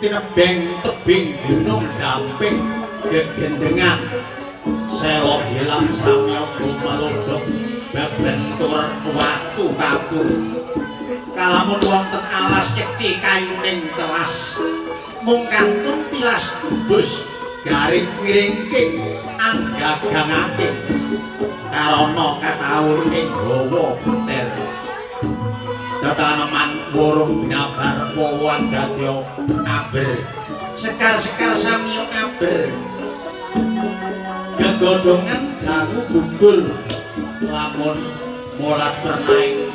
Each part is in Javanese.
Tinebeng tebing gunung damping gegendengan selo gilang samya gumelodhok bebentur watu kapur kalamun wonten alas cekti kayuning telas mung kantun tilas tubus garing wiringking anggagangake karana katawur ing hawa geter tetaneman worung binabar wowoan dadya aber sekar-sekar samya aber gegodhongan dangu gugur lamun molat pernaing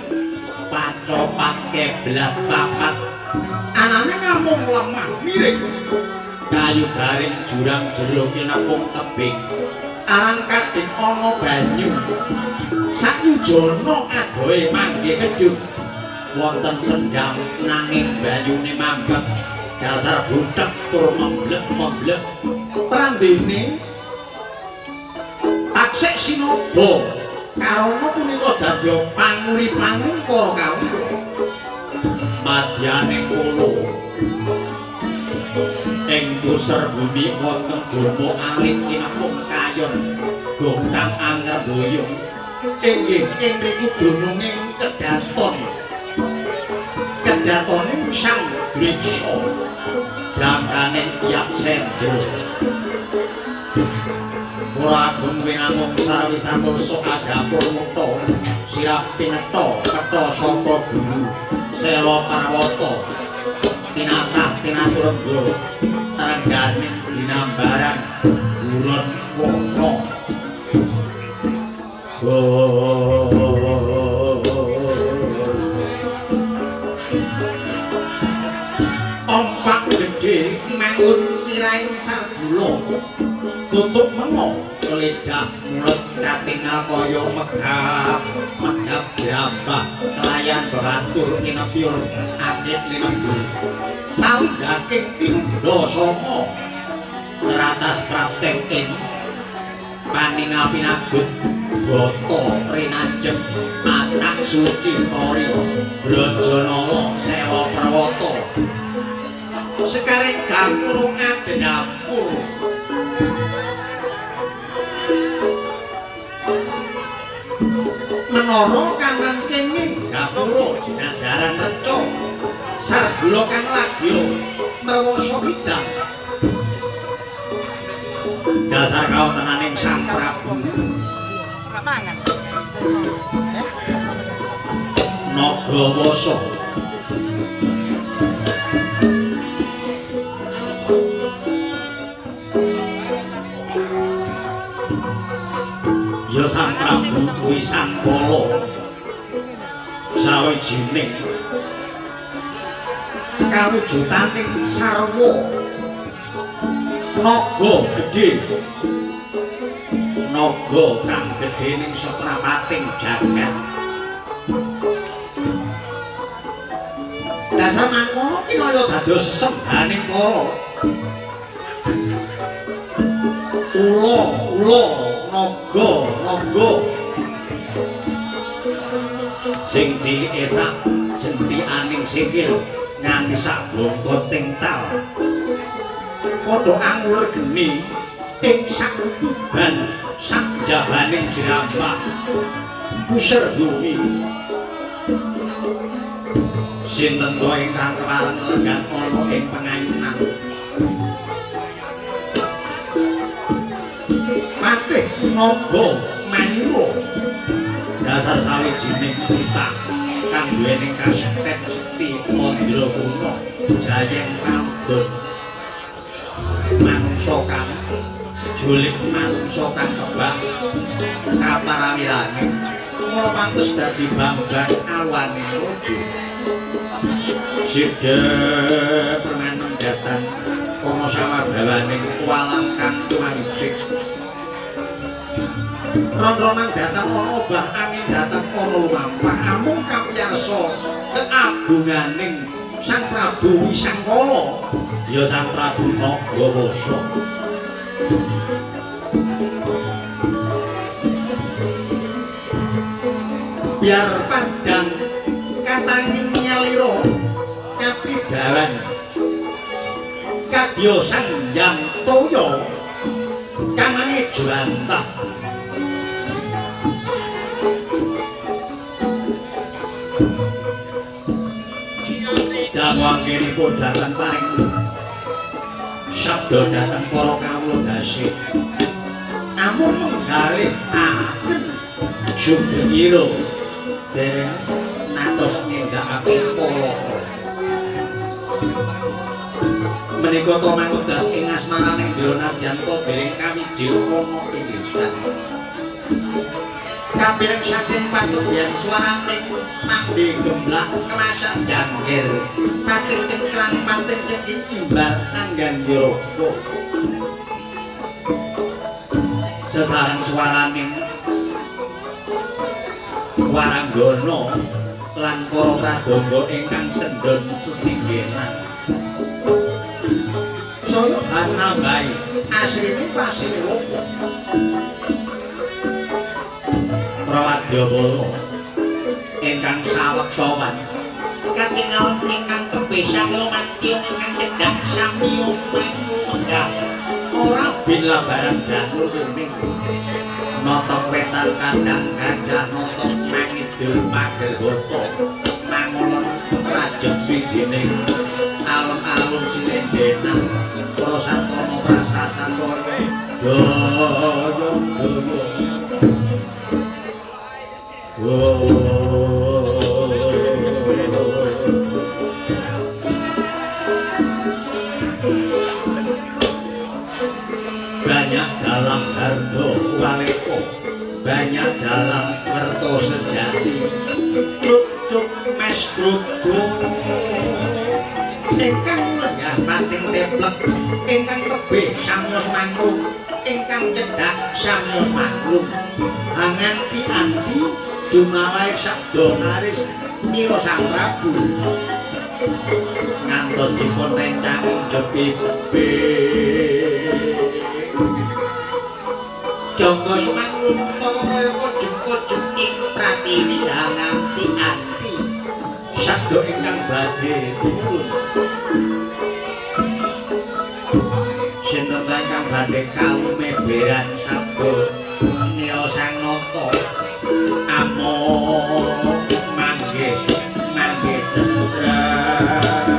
pacopat keblat papat anane namung lemah miring kayu garing jurang jero kinepung tebing arang kading ana banyu sayujana adohe mangke kedhuk wonten sendang nanging banyune mambek dasar buthek tur memblek-memblek prandene taksih sinaba karana punika dadya panguripaning para kawula madyane kula ing puser bumi wonten gomo alit kinepung kayon gongkang angremboyong inggih ing mriku dununging kedaton kedatoning Sang Driksa dakaning Yaksendra. Ora agung winamung sarwi santosa adapur mutha sirap pinetha ketha saka guru Sela Parwata tinatah tinaturengga trengganing dinambaran buron wana. Ompak gedhe mangun sirahing sardula tutuk mengo kledak mulet katingal kaya megap megap grambah kelayan beratur kinepyur akit linembur tau daking tinunda sanga neratas prapteng ing paningal pinagut bata rinajeng atak suci kori Brajanala Sela Perwata sekaring gapura ngadhapur menara kanan kenging gapura dinajaran reca sardula kang lagya mrewasa kidang dasar kawontenaning Sang Prabu Nagawasa. Ya Sang Prabu kuwi Sangkala sawijining kawujutaning sarwa naga gedhe, naga kang gedhe ning seprapating jagat. Dasar mangkono kinaya dados sesembahaning para ula ula naga naga sing cilike sak jentikaning sikil nganti sak bongko tintal padha angulur geni ing sak kuban sak jabaning jerambah puser bumi. Sinten to ingkang kepareng lenggan ana ing pengayunan patih naga manyura dasar sawijining titah kang duweni kasekten sekti Mandraguna jayeng manggon manungsa kang julik manungsa kang kebak kaparawirane mula pantes dadi bambang alwane raja. Sidhe permanem datan ana sawabawaning walang kang tumarisik ron-ronan datang ana obah angin datang ana lumampah amung kapiyarsa keagunganing Sang Prabu Wisangkala ya Sang Prabu Nagawasa. Biar padang katanging nyalira kapidawan kadya Sang Hyang Toya kanange jlantah. Dangu anggenipun dhateng paring sabda dhateng para kawula dasih amung menggalihaken sugengira dereng natos nindakake palaka. Menika to mangudas ing asmaraning Dronadyanto dereng kawijil ana ing lisan. Kapireng saking patubian swaraning mande gemblak kemasan jangger pating cengklang pating cengking imbal anggan yoroka sesareng swaraning waranggana lan para pradangga ingkang sendhon sesinggenan saya nambahi asrine pasine opo Prawadyabala ingkang saweg sowan katingal ingkang tebih salumantiung ingkang cedhak samiya mangunggah ora bin lambaran janur kuning notok wetan kandhang gajah notok mangidul pager bata mangulon rajeg swijining Denah para santana prasasantaya daya daya. Banyak dalam hardo waleko, banyak dalam werto sejati. Truk mes gruduk ingkang lenggah pating teplek, ingkang tebih samyos mangklung, ingkang cedhak samyos mangklung. Anganti-anti dumalae sabda karis nira Sang Prabu ngantos dipun rencangi jepipe. Jangga sumanglung utawa kaya kojem-kojem ing pratiwi anganti-anti sabda ingkang badhe tumurun. Sinten ta ingkang badhe kalumeberan sabda nira Sang Nata among manggih manggih tentrem.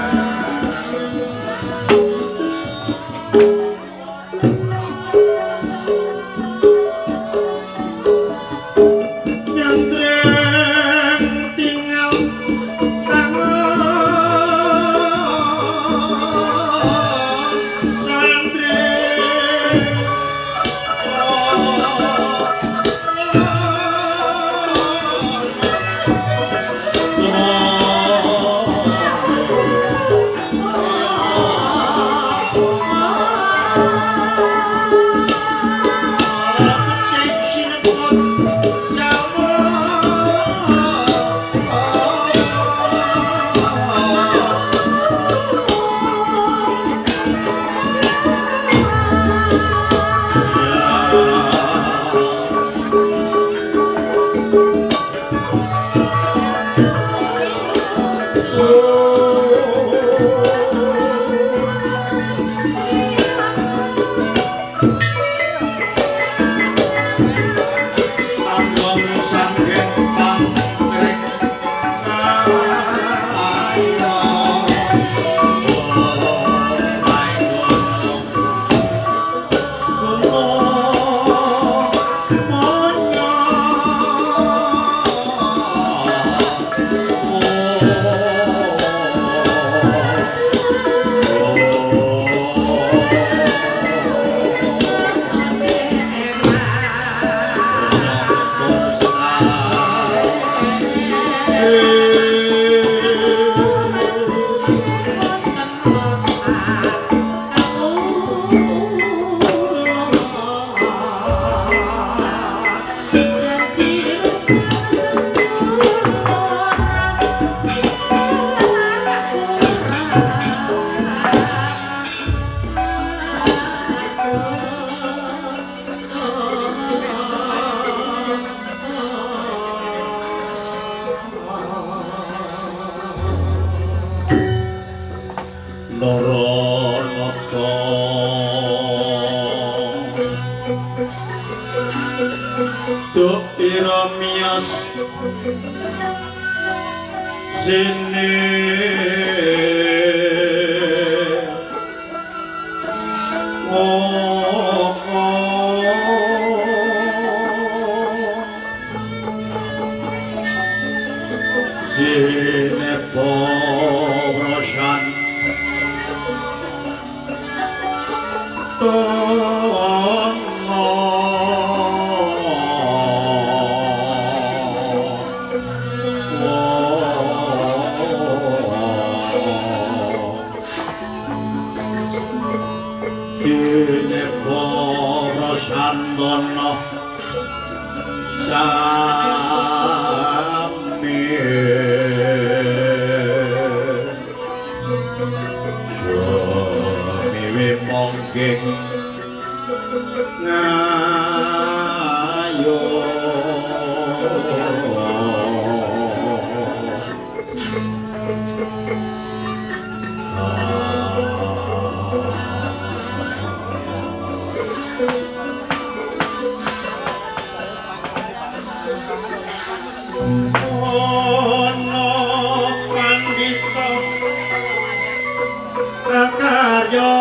Arya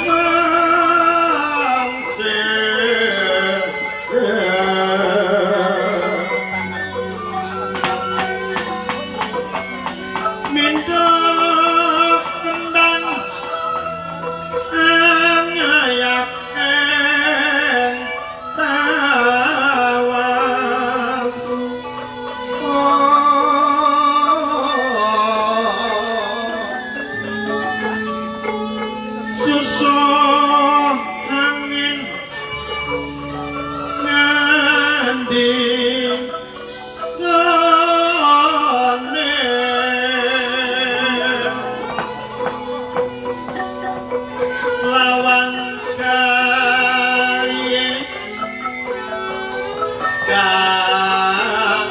mangse mindhak kembang angayak ing tawang. Susuh angin nganti ngene lawan kaliye kang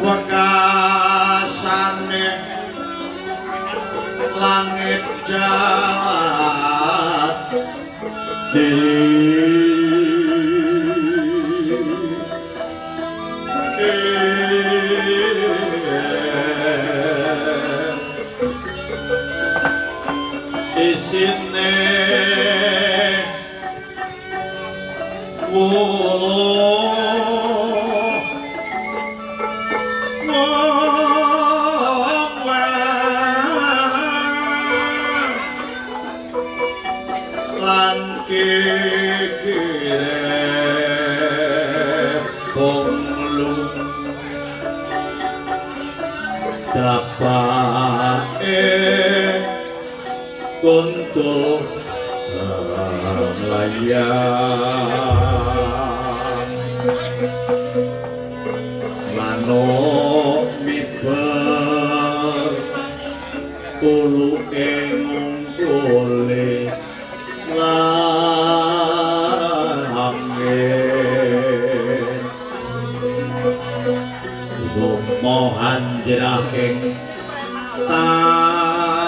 wekasane langit jati isine wolo lan kikire ponglu dapake kontol layang manuk miber uluke ngungkule langit sukma hanjrah ing tawang.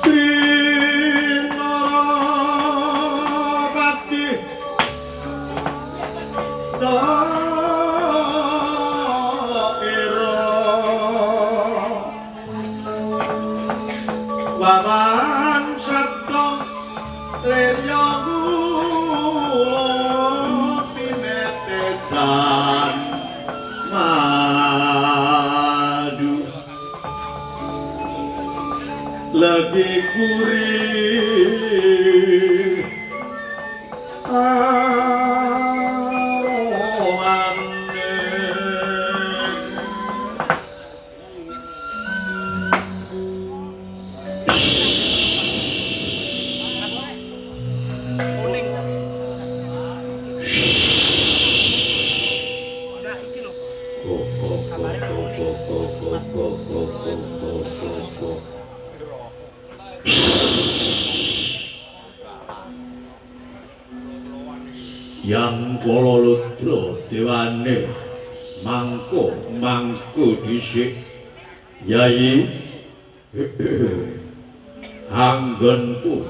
Sri Narapati Daerah Wawan Sabda Lirya Kula tinetesan madu lagi kuri aromane. Kuning. Enggak iki lho. Go go go go go go go go go go go go. Yang Kala Ludra dewane mangko mangko dhisik Yayi anggonku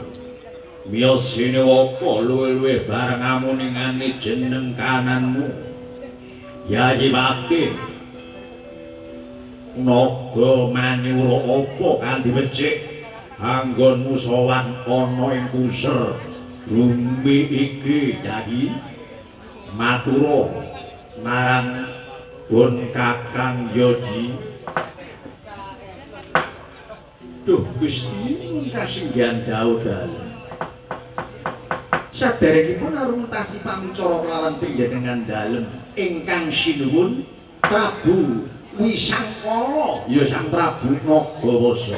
miyos sinewaka luwih-luwih bareng amuningane jeneng kananmu Yayi Wati naga manyura apa kanthi becik anggonmu sowan ana ing kuser bumi iki Yayi matura marang Bon Kakang Yodi. Duh Gusti mun kasinggihan dawuh dalem. Saderengipun arumentasi pamicara kelawan panjenengan dalem ingkang sinuwun Prabu Wisangkala ya Sang Prabu Nagawasa.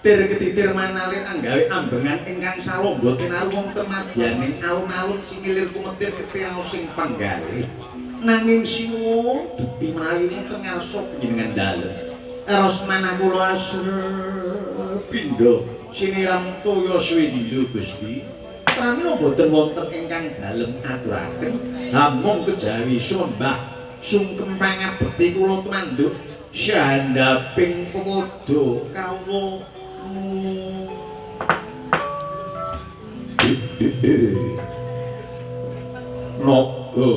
Tir ketitir manalir anggawe ambengan ingkang salomba tinaru wonten madyaning alun-alun similir kumetir ketiraos sing panggalih. Nanging sinuwun dupi menawi wonten ngarsa panjenengan dalem. Eros manah kula asrep pindha siniram toya swindu Gusti. Pramila boten wonten ingkang dalem aturaken hamung kejawi sumembah sungkem pangabekti kula tumanduk sahandaping pepodo kawula. Naga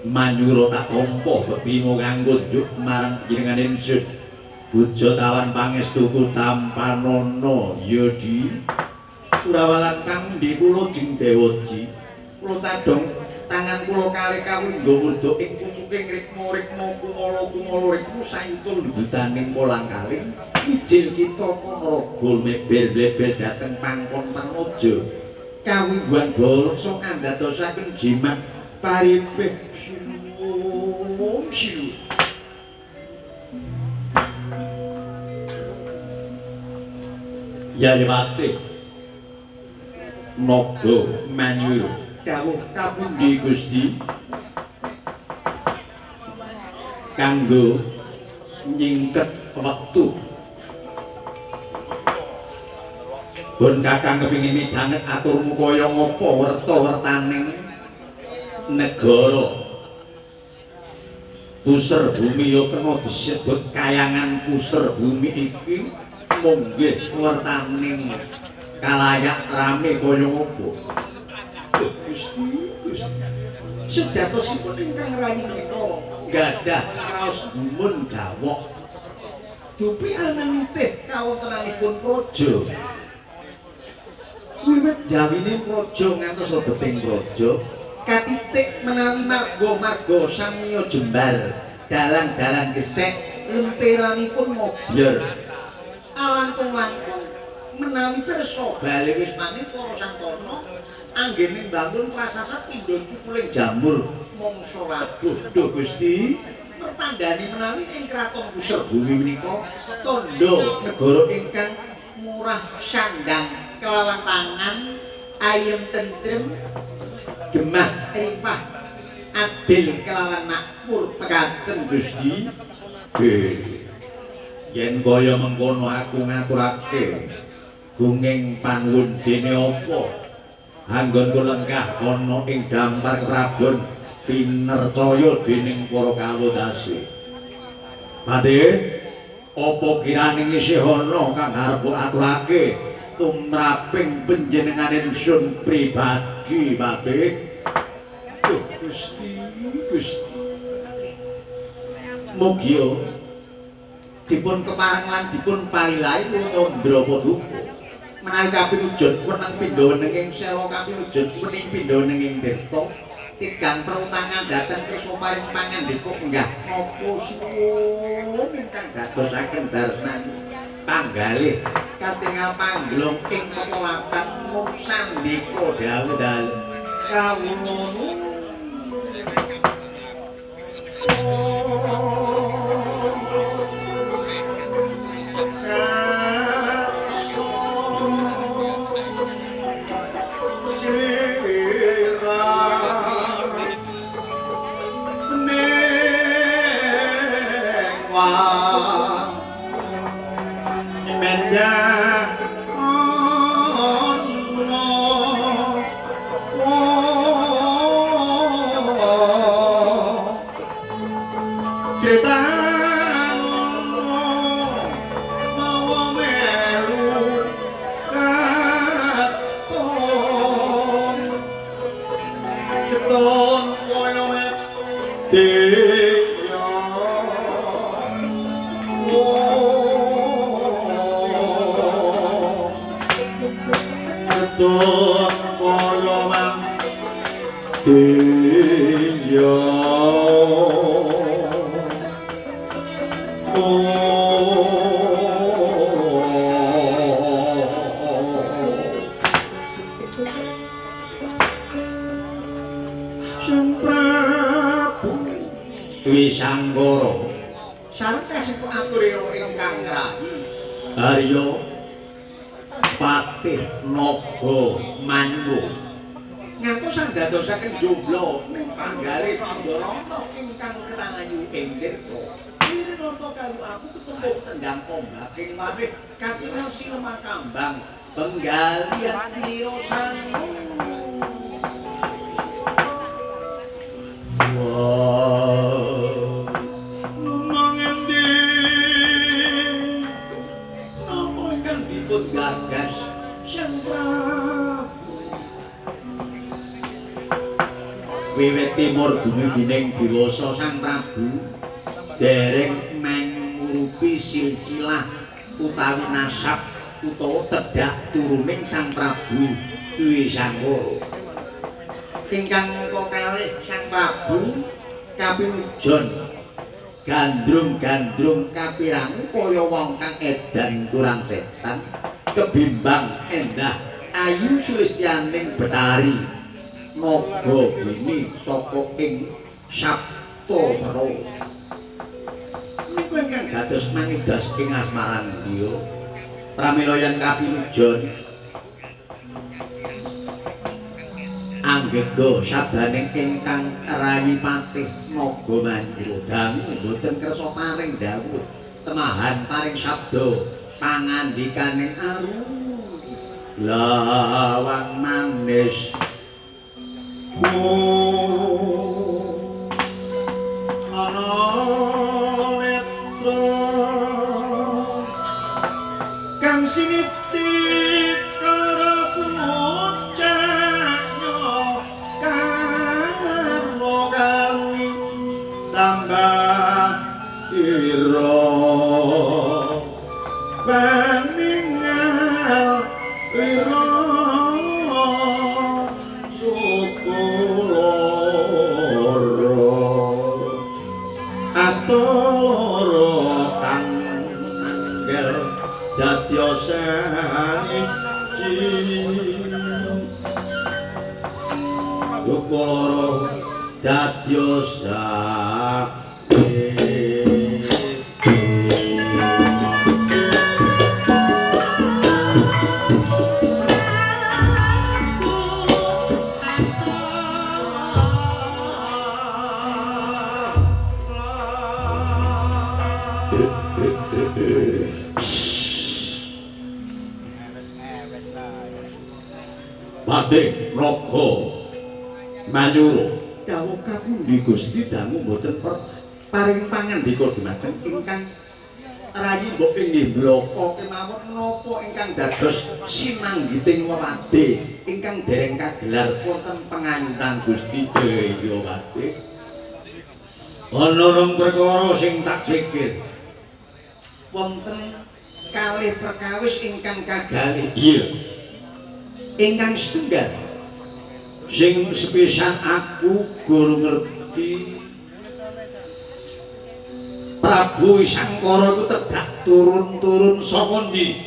Manyura tak tampa bektimu kanggo njuk marang panjenengan ingsun. Puja tawan pangestuku tampanana ya Di. Kurawalan pangundhi kula jeng Dewaji. Kula cadhong tangan kula kalih kawulingga wurda ing pucuking rikma-rikma kumala-kumala rikma sayuta lembutaning kolang-kaling mijil kita Ponorogo meber-bleber dhateng pangkon Parmojo. Kawingguhan baleksa kandhadosaken jimat paripih sinuwun sinuwun. Yayawati Naga Manyura dawuh kapundi Gusti kanggo nyingket wektu. Bon kakang kepingin midhanget aturmu kaya ngapa werta-wertaning negara. Puser bumi ya kena disebut kayangan puser bumi iki munggih wertaning kalayak rame kaya ngapa. Gusti, Gusti. Sejatosipun ingkang rayi menika gadah raos gumun gawok. Dupi ananitih kawontenanipun praja. Wiwit jawine praja ngantos lebeting praja katitik menawi marga-marga samiya jembar, dalan-dalan gesek lenteranipun mobyor. Alangkung-langkung menawi pirsa bali wis maning para santana anggene mbangun prasasat pindha cukuling jamur mangsa labuh. Duh Gusti, mertandani menawi ing kraton Puser Bumi menika tandha negara ingkang murah sandang kelawan pangan, ayem tentrem, gemah rimpah, adil kelawan makmur pekaten Gusti. Yen kaya mengkono aku ngaturake gunging panuwun dene apa anggonku lenggah ana ing dampar keprabon pinercaya dening para kawulase. Padhe apa kirane isih ana kang arep aturake tumraping panjenengan ingsun pribadi Padhe? Duh Gusti, Gusti. Mugia dipun kepareng lan dipun palilahi kula nyandra paduka. Menawi kapinujon weneng pindha wenenging sela kapinujon wening pindha wenenging tirta tigang perutangan dhateng kersa paring pangandika enggah napa sinuwun ingkang dadosaken darman panggalih katingal pangglong ing pepolatan mung sandika dawuh dalem kawula nuwun. Arya Patih Naga Manyura. Ngantos andadosaken jomblo ning panggalih Pindarata ingkang ketayu ing tirta. Wirinata kayu aku ketemu tendang kombaking marih katingal silemah kambang benggalian lirosanu. Wah, ngendi napa ingkang dipun gagas Sang Prabu? Wiwit timur dumugi ning diwasa Sang Prabu dereng mangurupi silsilah utawi nasab utawa tedhak turuning Sang Prabu Wisangkara. Ingkang angka kalih Sang Prabu kapinujon gandrung-gandrung kapirangu kaya wong kang edan kurang setan kebimbang endah ayu sulistyaning Betari Naga Gini saka ing Saptapera. Niku ingkang dados mangidas ing asmarandya. Pramila yen kapinujon anggega sabdaning ingkang rayi Patih Naga Manyura dangu mboten kersa paring dawuh temahan paring sabda pangandikaning aru lawang manis ana netra kang siniti karo pucaknya karo kali tambah ira paningal lira suku loro asta loro kang manggel dadya saiji duka loro dadya saiji. Patih Naga Manyura dawuh kapundi Gusti dangu mboten paring pangandika dumateng ingkang rayi mbok inggih blaka kemawon menapa ingkang dados sinanggiting wewadhe ingkang dereng kagelar wonten pengayunan Gusti. Iya Patih, ana rong perkara sing tak pikir. Wonten kalih perkawis ingkang kagalih. Iya. Ingkang setunggal sing sepisan aku guru ngerti Prabu Wisangkara iku tedhak turun-turun saka ndi?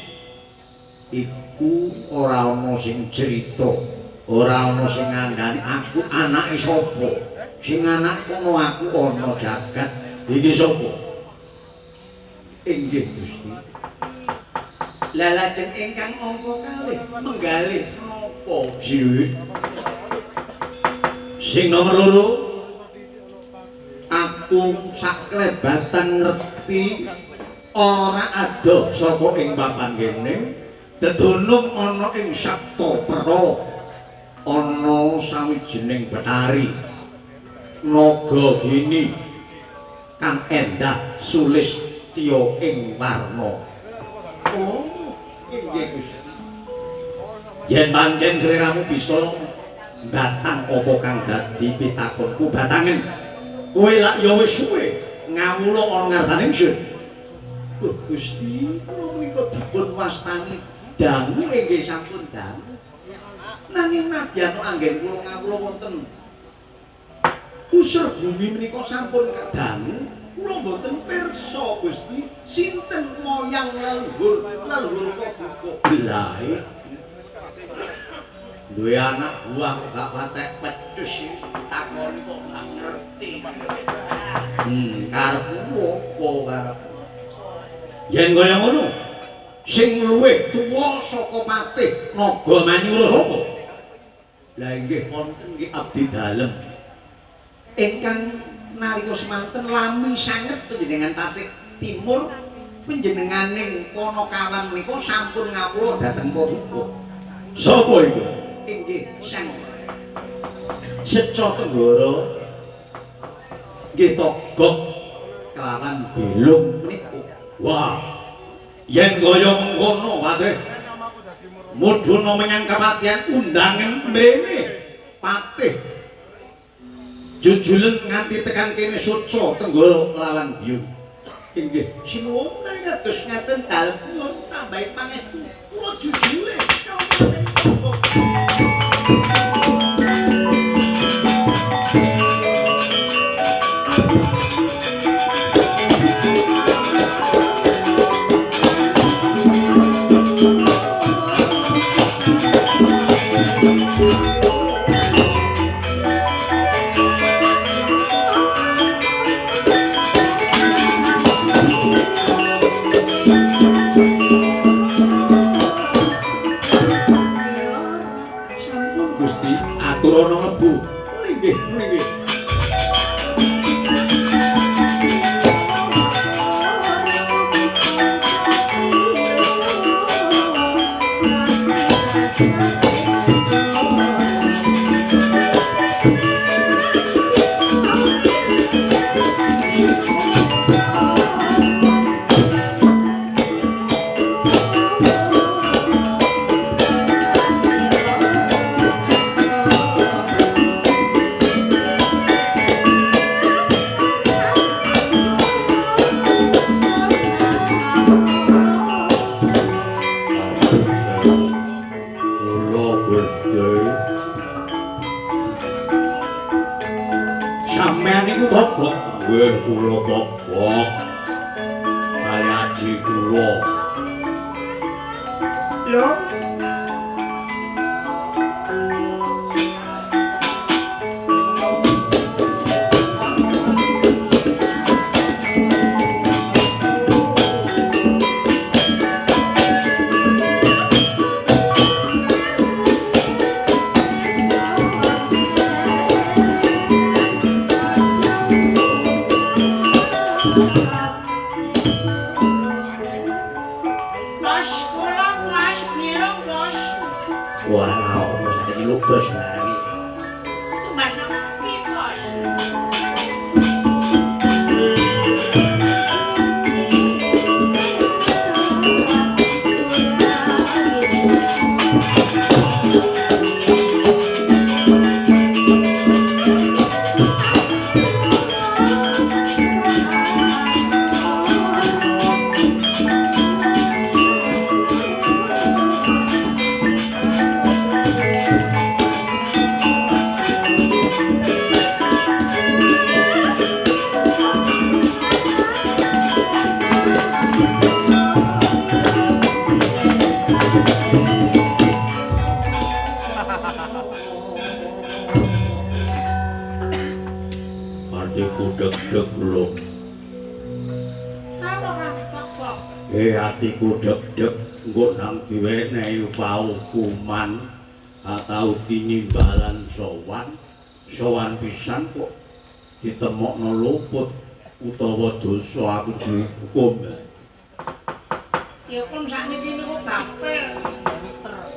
Iku ora ana sing crita, ora ana sing ngandhani aku anake sapa. Sing anak kono aku ana jagat iki sapa? Inggih Gusti. Lah lajeng ingkang angka kalih menggalih menapa? Sing nomor loro aku saklebatan ngerti ora adoh saka ing papan kene dedunung ana ing Saptapera ana sawijining betari Naga Gini kang endah sulistya ing warna. Oh, inggih Gusti. Yen pancen sliramu bisa mbatang apa kang dadi pitakonku batangen. Kowe lak ya wis suwe ngawula ana ngarsane ingsun. Gusti, kula menika dipun wastani dangu inggih sampun dangu. Nanging nadyan anggen kula ngawula wonten usur bumi menika sampun kadangu, kula mboten pirsa Gusti sinten moyang leluhur, leluhur kok buka belahe. Duwe anak buah kok gak patek pecus takoni kok gak ngerti. Karepmu apa karepmu? Yen kaya ngono, Sing luwih tuwa saka Patih Naga Manyura sapa? Lah inggih wonten nggih abdi dalem. Ingkang nalika semanten lami sanget panjenengan tasih timur panjenenganing Panakawan menika sampun ngawula dhateng paduka. Sapa iku? Inggih Sang Seca Tenggara nggih Togok kelawan Belung menika. Wah. Yen kaya mengkono Patih mudhuna menyang kepatihan undangen mrene Patih jujulen nganti tekan kene Suca Tenggara lawan Biyung. Inggih sinuwun kados ngaten dalem nyuwun tambahi pangestu kula jujule kawula. Aturana lebu. Nggih, nggih. Sampeyan niku Togok. Nggih, kula Togok. Kali adi kula. Lho. Atiku deg-deg engko nang diwenehi paukuman atau tinimbalan sowan sowan pisan kok ditemokno luput utawa dosa aku dihukum. Ya pun sakniki niku gampil.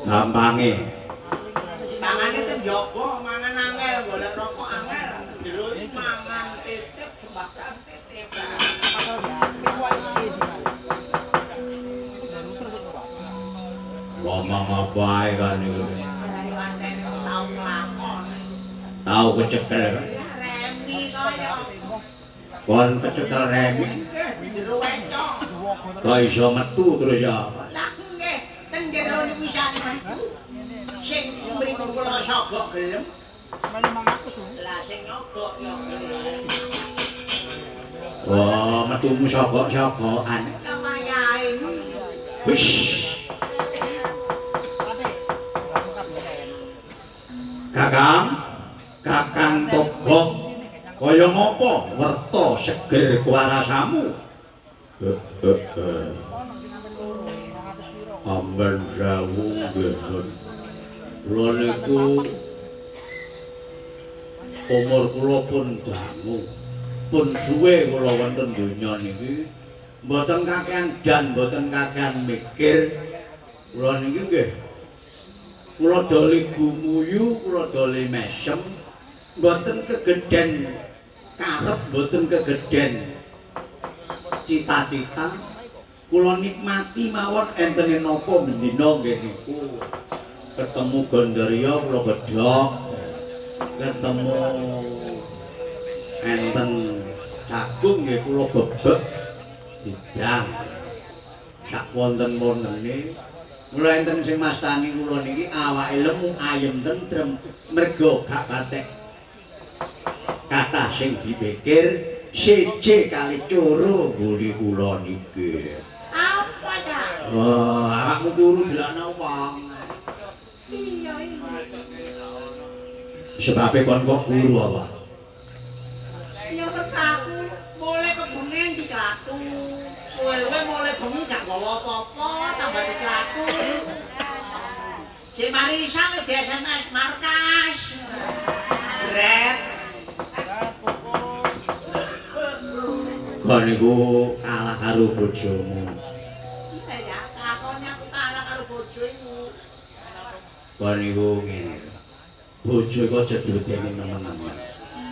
Gampange. Mangane ten njaba, mangan angel, golek rokok angel, jero mangan titip sembarang titip. Ngomong apa ae kan niku. Tau kecekel. Remi kaya. Kon kecekel remi. Jero wencong. Kok iso metu terus ya. Lah nggih, ten jero niku isane metu. Sing mriku kula sogok gelem. Lah sing nyogok ya gelem. Wah, metumu sogok-sogokan. Ya wayahe. Wis. Kakang, Kakang Togok, kaya ngapa werta seger kuwarasamu? Sampeyan sewu nggih. Kula niku umur kula pun dangu. Pun suwe kula wonten donya niki. Mboten kakean dan mboten kakean mikir. Kula niki nggih. Kula doli gumuyu, kula doli mesem. Mboten kegeden karep, mboten kegeden cita-cita. Kula nikmati mawon entene napa bendina nggih niku. Ketemu Gandarya kula gedhok. Ketemu enten jagung nggih kula bebek didang. Sak wonten-wontene mula enten sing mastani kula niki awake lemu ayem tentrem merga gak patek kathah sing dipikir siji kali coro mburi kula niki. Apa ta? Oh, awakmu kuru delokno wong. Iya iya. Sebabe kon kok kuru apa? Ya aku mulai kebengen diklatu. Suwe-suwe mulai bengi gak nggawa apa-apa, tambah diklatu. Si Marisa wis di SMS markas. Bret. Kon niku kalah karo bojomu. Iya ya, takone aku kalah karo bojo iku. Kon niku ngene. Bojo iku aja diwedeni nemen-nemen.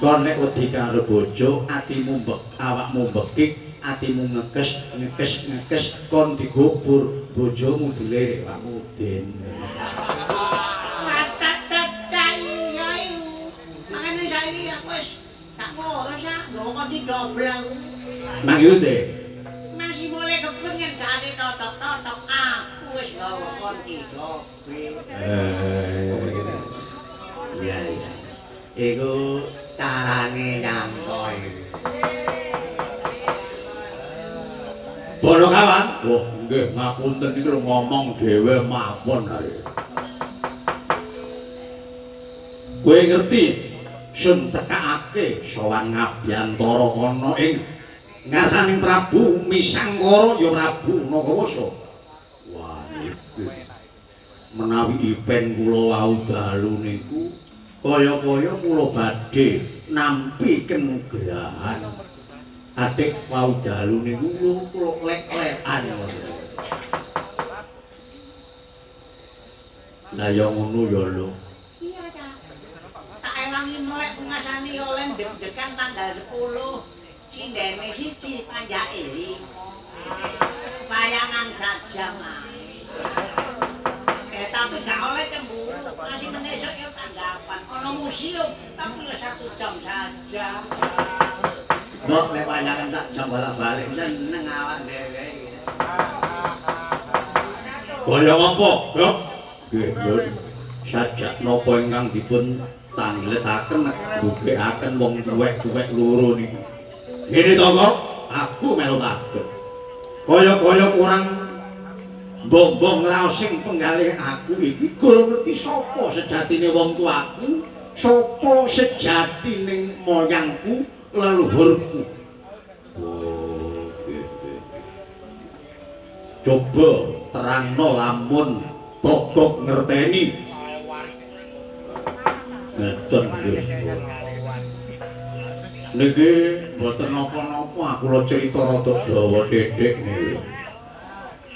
Kon nek wedi karo bojo, atimu mbek, awakmu mbekik, atimu ngekes, ngekes, ngekes, kon digubur, bojomu dilerek awakmu den. Watatata iya iku. Makane saiki aku wis gak ngurus ah, lho kok didobel aku. Mangyute. Masih mulai kepengen gak ane totok-totok, aku wis nggawa kon didobel. Iya iya. Iku carane nyantoi. Bono kawan? Wah, nggih ngapunten iki lho ngomong dhewe mawon ae. Kowe ngerti sun tekakake sowan ngabyantara ana ing ngarsaning Prabu Misangkara ya Prabu Nagawasa. Wah niki menawi ipen kula wau dalu niku kaya-kaya kula badhe nampi kenugrahan. Adik wau dalu niku kula lek-lekan. Lah ya ngono ya lho. Iya ta. Tak ewangi melek pengasane oleh deg-degan tanggal 10. Sindene 1 panjake 5. Bayangan saja mae. Tapi gak oleh cemburu. Masih menesok ya tanggapan. Ono museum tapi ya 1 jam saja. Mbok lek wayangan sak jam bolak-balik seneng awak dhewe iki. Kaya apa, Gok? Nggih, Nduk. Sajak napa ingkang dipun tangletaken bukekaken wong tuwek-tuwek loro niku. Ngene to, Gok? Aku melu kaget. Kaya-kaya kurang bombong raosing penggalih aku iki gurung ngerti sapa sejatine wong tuaku, sapa sejatine moyangku, leluhurku. Oh, nggih, nggih. Coba terangno lamun togok ngerteni. Ngeten Gus. Niki mboten napa-napa aku lho cerita rada dawa dhedhek niku.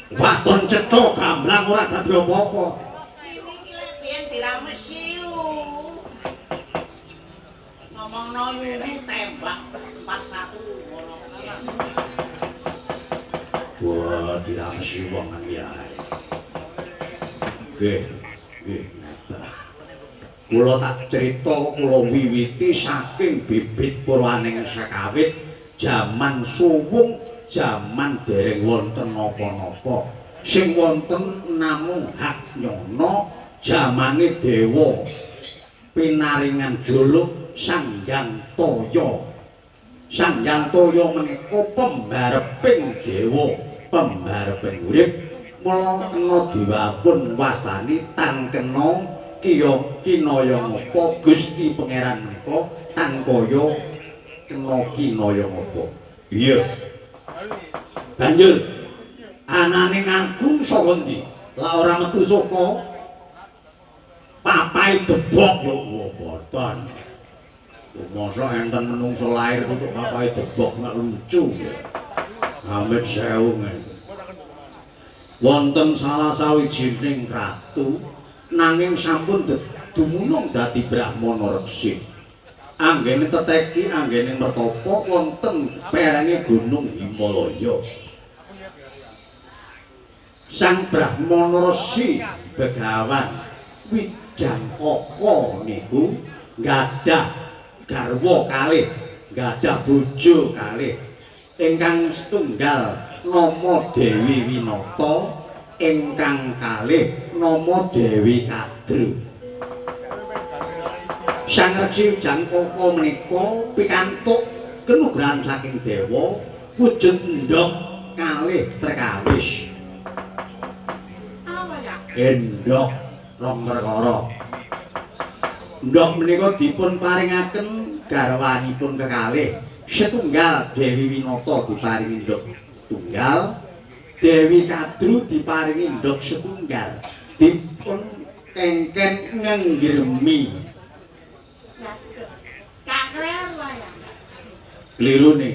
Waton cetha gamblang ora dadi apa-apa. Iki lek biyen diramesi lho. Ngomongno yunu tembak 41 ngono. Wah, diramesi wong iki ae. Nggih, nggih. Kula tak cerita kula wiwiti saking bibit purwaning sakawit jaman suwung, jaman dereng wonten napa-napa. Sing wonten namung hak nyono jamane dewa pinaringan joluk Sang Hyang Toya. Sang Hyang Toya menika pembareping dewa, pembareping urip. Mula kena diwapun wastani tan kena kiya kinaya ngapa Gusti Pangeran menika tan kaya kena kinaya ngapa. Iya. Banjur anane ngaku saka endi? Lah ora metu saka papai debok ya mboten. Mosok enten menungso lair tutuk papai debok nggak lucu. Amit sewu ngeten. Wonten salah sawijining ratu nanging sampun dumunung dadi brahmana resi. Anggene teteki anggene mertapa wonten perenge Gunung Himalaya. Sang Brahmana Resi Begawan Wijangkaka niku gadah garwa kalih, gadah bojo kalih ingkang setunggal nama Dewi Winata, ingkang kalih nama Dewi Kadru. Sang Resi Wijangkaka menika pikantuk kanugrahan saking dewa wujud endhog kalih perkawis. Apa ya? Endhog rong perkara. Endhog menika dipun paringaken garwanipun kekalih. Setunggal Dewi Winata diparingi endhog setunggal, Dewi Kadru diparingi endhog setunggal. Dipun kengken ngenggiremi. Gak kleru ya. Klirune.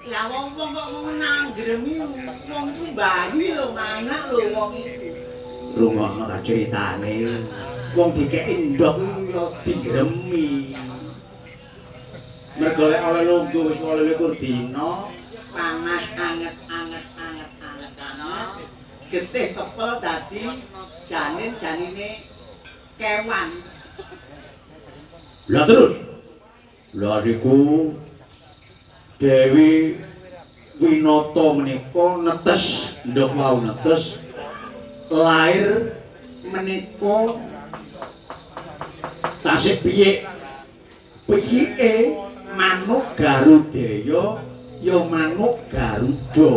Lah wong-wong kok ngomong nanggremi wong iku bayi lho, manak lho wong iku. Rungokno ta critane. Wong dikeki endhog iku ya digremi. Mergo lek oleh lungguh wis 28 dina, panas anget anget anget anget anget. Getih kepel dadi janin-janine kewan. Lah terus. Lah niku Dewi Winata menika netes ndhog wau netes lair menika tasih piyik. Piyike manuk Garudaya ya manuk Garuda.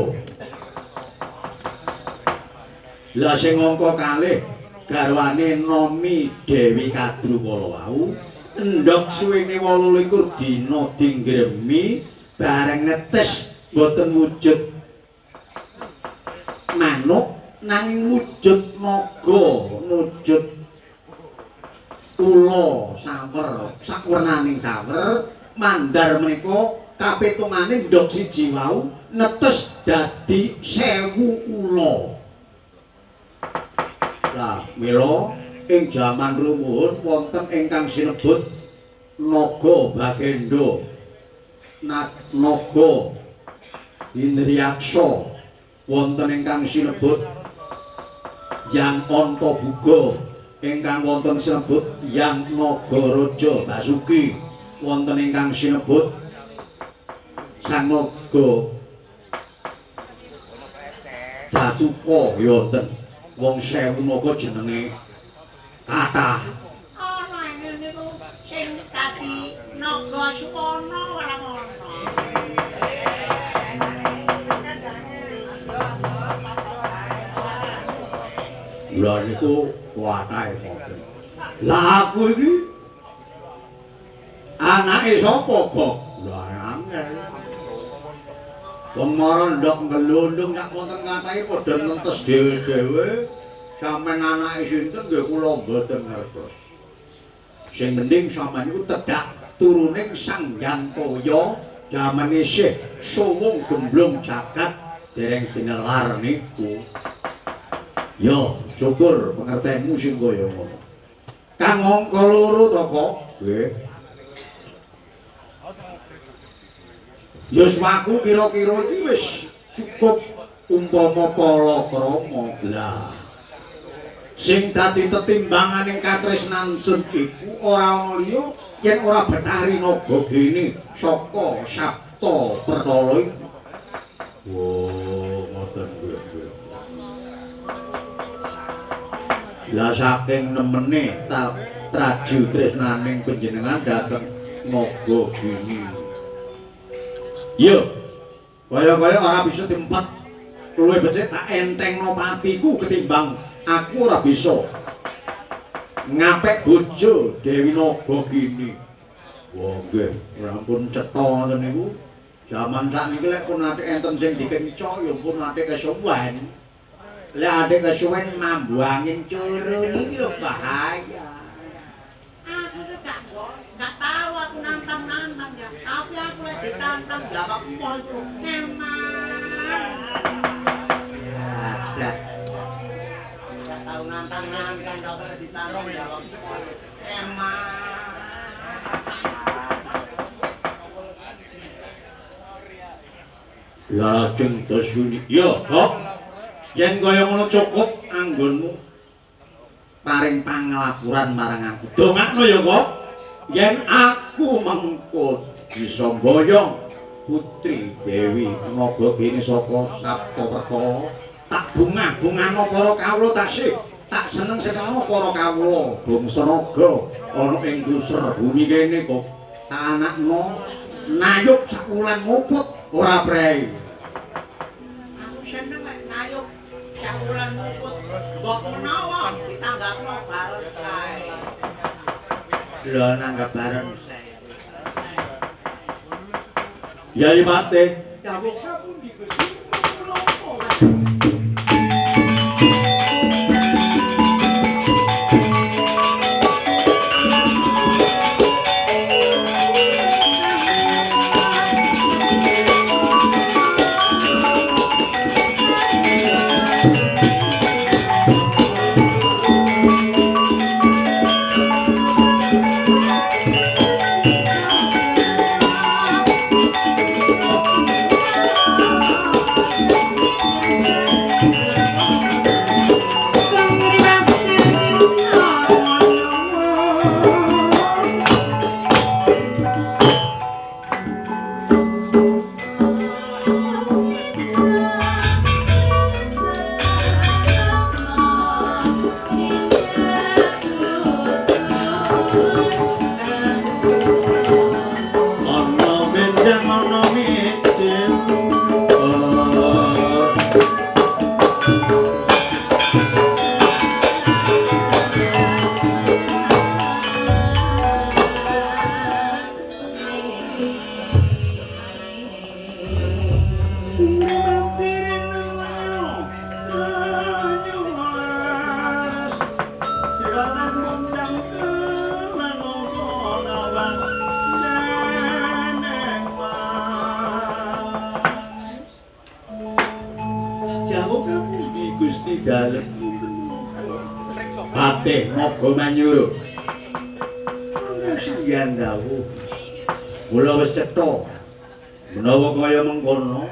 Lah sing angka kalih garwane Nomi Dewi Kadru kala wau endhog suwene 28 dina dingremi bareng netes boten wujud manuk nanging wujud naga, wujud ula sawer, sakwernaning sawer mandar menika kapitungane ndhog siji wau netes dadi 1000 ula. Lah mila ing jaman rumuhun wonten ingkang sinebut Naga Bagenda, Naga Indriyaksa, wonten ingkang sinebut Yang Antabuga, ingkang wonten sinebut Yang Nagaraja Basuki, wonten ingkang sinebut Sang Naga Jasuka wonten. Wong 1000 naga jenenge kathah. Ana ngene niku sing dadi naga Sukana ora ngono. Lah niku kuwatahe wonten. Lah aku iki anake sapa, Gok? Lah angel. Wong mara ndok nglundung sak wonten kathahe padha nentes dhewe-dhewe. Sampeyan anake sinten nggih kula mboten ngertos. Sing mending sampeyan niku tedhak turuning Sang Hyang Toya jaman isih suwung gemblung jagat dereng dinelar niku. Ya, syukur pengertianmu sing kaya ngono. Kang angka loro to, Kok? Nggih. Yuswaku kira-kira iki wis cukup umpama palakrama. Lah sing dadi tetimbanganing katresnan sun iku ora ana liya yen ora Bathari Nagagini saka Sabta Pertala iku. Wo, ngoten nggih. Lah saking nemene traju tresnaning panjenengan dhateng Nagagini. Yo, kaya-kaya ora bisa diempat. Luwih becik tak entengno patiku ketimbang aku ora bisa ngapek bojo Dewi Nagagini. Wah nggih, ampun cetha ngoten niku. Jaman sakniki lek pun nate enten sing dikenca ya pun nate kesuwen. Lek adek kesuwen mambu angin curun iki lho bahaya. Aku tuh gak tahu aku nantang-nantang ya. Tapi aku lek ditantang jawab emoh iku ngeman. Lah, gak tahu nantang-nantang tapi lek ditantang jawab emoh ngeman. Lajeng Dasyuni, ya, kok yen kaya ngono cukup anggonmu paring panglapuran marang aku. Dongakno ya, kok. Yen aku mengko bisa mboyong Putri Dewi Nagagini saka Saptaperta, tak bungah-bungahno para kawula tasih, tak seneng-senengno para kawula bangsa naga ana ing duser bumi kene kok. Tak anakno nayub sakulan nguput ora prei. Aku seneng nek nayub sakulan nguput. Mbok menawa ditanggapno bareng kae. Lho nanggap bareng. Yai Patih, dawuh sapundi Gusti? Kula apa? Patih Naga Manyura. Sangyan dawuh. Kula wis cetha. Menawa kaya mengkono,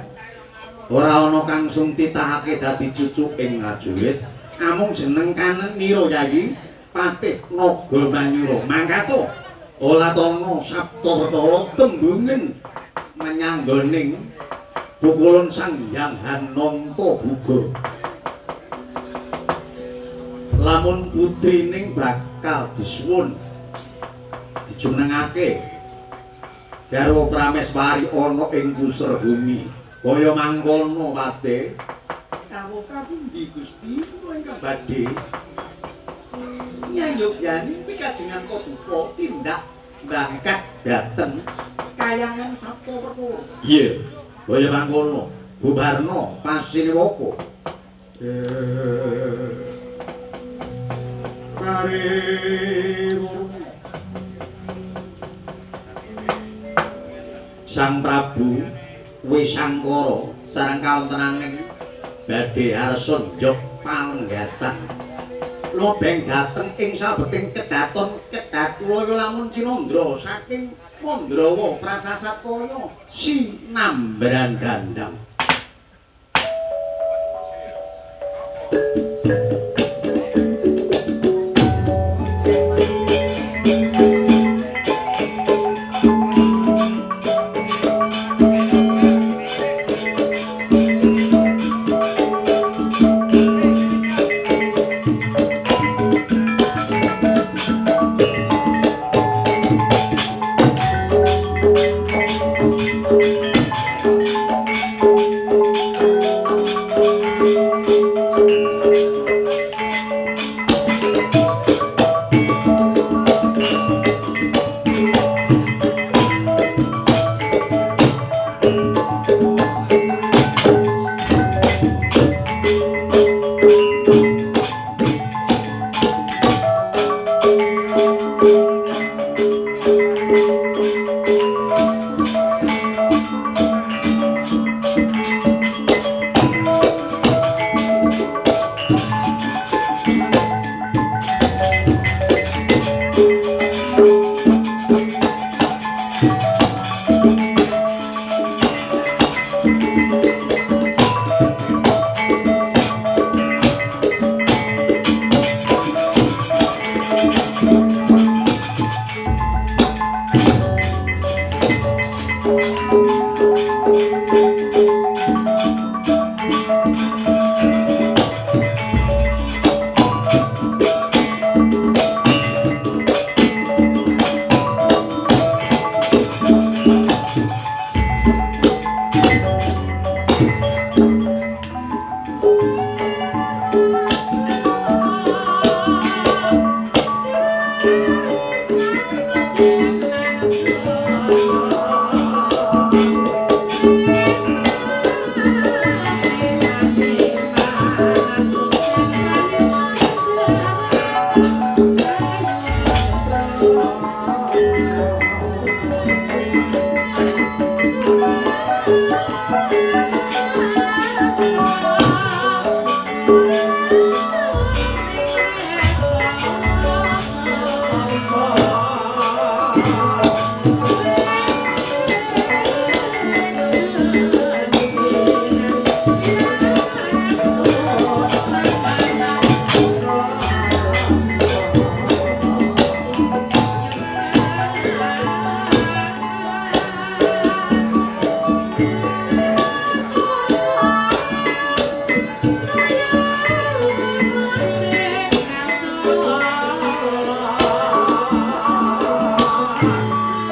ora ana kang sung titahake dadi cucu ing ngajurit, amung jeneng kanenira Yayi Patih Naga Manyura. Mangkato Olatana Saptapertala tembungen menyang nggoning pukulun Sang Hyang Hananta Buga. Lamun putrining bakal disuwun dijumenengake garwa prameswari ana ing puser bumi kaya mangkono Patih. Dawuh kapundi Gusti kula ingkang badhe nyayogyani pikajengan paduka tindak mbangkat dhateng kayangan Saptapertala. Iya, kaya mangkono bubarna pasiniwaka. Sang Prabu Wisangkara sareng kawontenaning badhe arsa njog palenggatan lobeng dhateng ing sabeting kedaton Kedatulaya lamun cinandra saking Mandrawa prasasat kaya sinambran dandang.